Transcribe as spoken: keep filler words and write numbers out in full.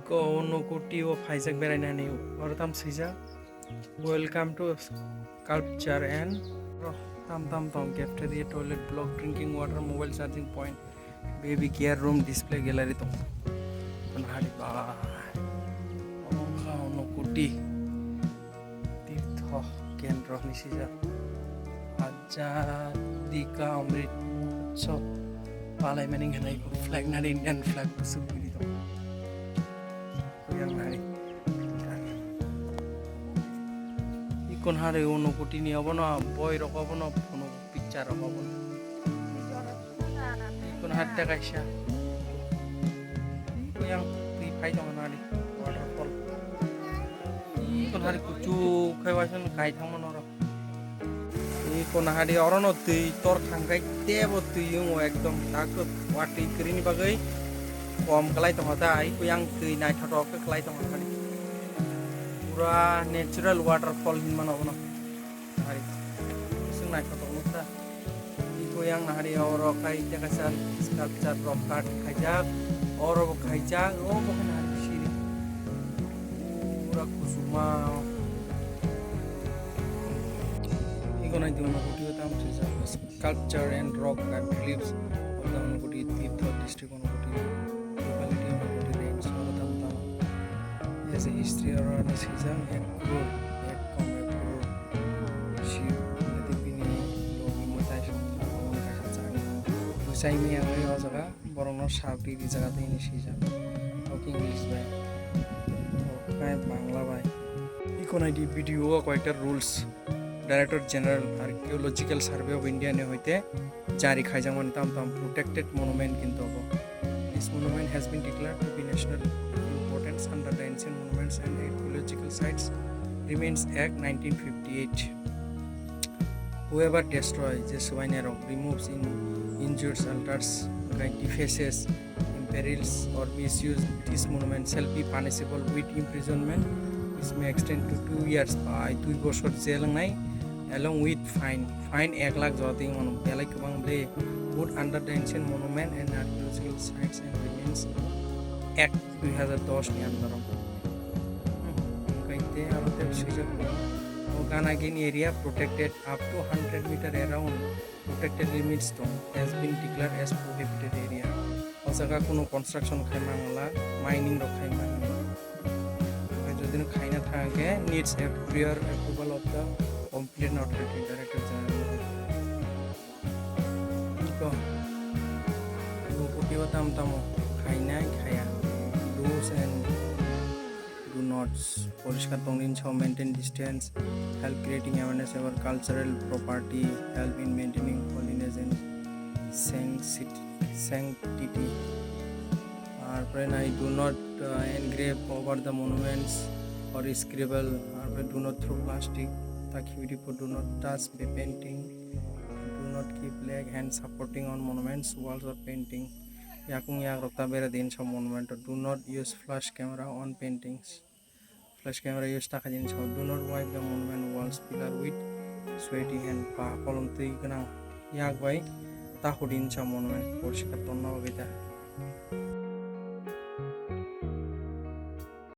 Ko Unakoti o phaijak berainani, oro tam swijak, "Welcome to sculpture and," oro tam tam tong, cafeteria, toilet block, drinking water, mobile charging point, baby care room, display gallery tong. Kon hari ba. Omo kha Unakoti tirtho kendro hinwi swijak. Azadi ka Amrit Utsav palaimani hinwi flag nari, Indian flag bo swk bini tong. Yang hari. Ikon hari Unakoti ni obono boi rok obono phunuk picture rok obono. Ikon hari tei kaisa. Ikon yang twi phai tongo nari waterfall. Ikon hari kuchuk khai waisa kai thangma norok. Iko nahari orono twi tor thangkhai tebo twi wngo ekdom tak watwi kwrwini bagwi kom kwlai tongkha ta, iko yang twi naithotok khe kwlai tongkha nahari. Pura natural waterfall hinmano obono nahari. Chwng naithotok nukha. Iko yang nahari oro khai tei kaisa sculpture rok cut khaijak, oro bo khaijak, obo khe nahari siri. Pura kusuma. Ikonai di Unakoti o tamo swijak sculpture and rock cut reliefs of the Unakoti Tirtho district Unakoti locality Unakoti range oro tamo tamo. As a history oro ano swijak ek crore, ek kom ek crore. Shiv, adi bini logi mwtai song tamo kaisa chang. Bwsai miyang o jaga. Borokno sabri rijak atwi hinwi swijak. Oke English bai. Oke Bangla bai. Ikonai di video o koyekta rules. Director General Archaeological Survey of India ni hoite jari khaijakmani tam tam protected monument kintu obo. This monument has been declared to be national importance under the Ancient Monuments and Archaeological Sites Remains Act nineteen fifty-eight. Whoever destroys, je swbainairok, removes in injures, alters, defaces, imperils or misuse this monument shall be punishable with imprisonment which may extend to two years, bai dui bosor jail wngnai, along with fine. Fine ek lakh jora twi mano, belai kwbang ble. Put under the Ancient Monument and Archaeological Sites and Remains Act dui hazar dos ni under o. Hwnkhe tei aro tei swijak tongo, Ganagin area protected up to hundred meter around protected limits tong has been declared as prohibited area. O jaga kuno construction khai mangla, mining rok khai mangla. Hwnkhe jodi no khaina thang khe needs a prior approval of the competent authority, Director General. Iko, Unakoti o tamo tamo khainai khaya, do's and do nots. Poriskar tongdi hinwi sao, maintain distance, help creating awareness about cultural property, help in maintaining holiness and sancti-, sanctity. Arpore nai, do not, uh, engrave over the monuments or scribble. Arpore do not throw plastic, takhi bidi po, do not touch the painting. Do not keep leg hand supporting on monuments, walls or painting. Yakung yak rok ta bera din sa monument. Do not use flash camera on paintings. Flash camera use ta khaidi hinwi sao. Do not wipe the monument walls pillar with sweaty hand. Ba kolom twi gwnang yak bai ta hudi hinwi sao monument poriskar tonna bagwi ta.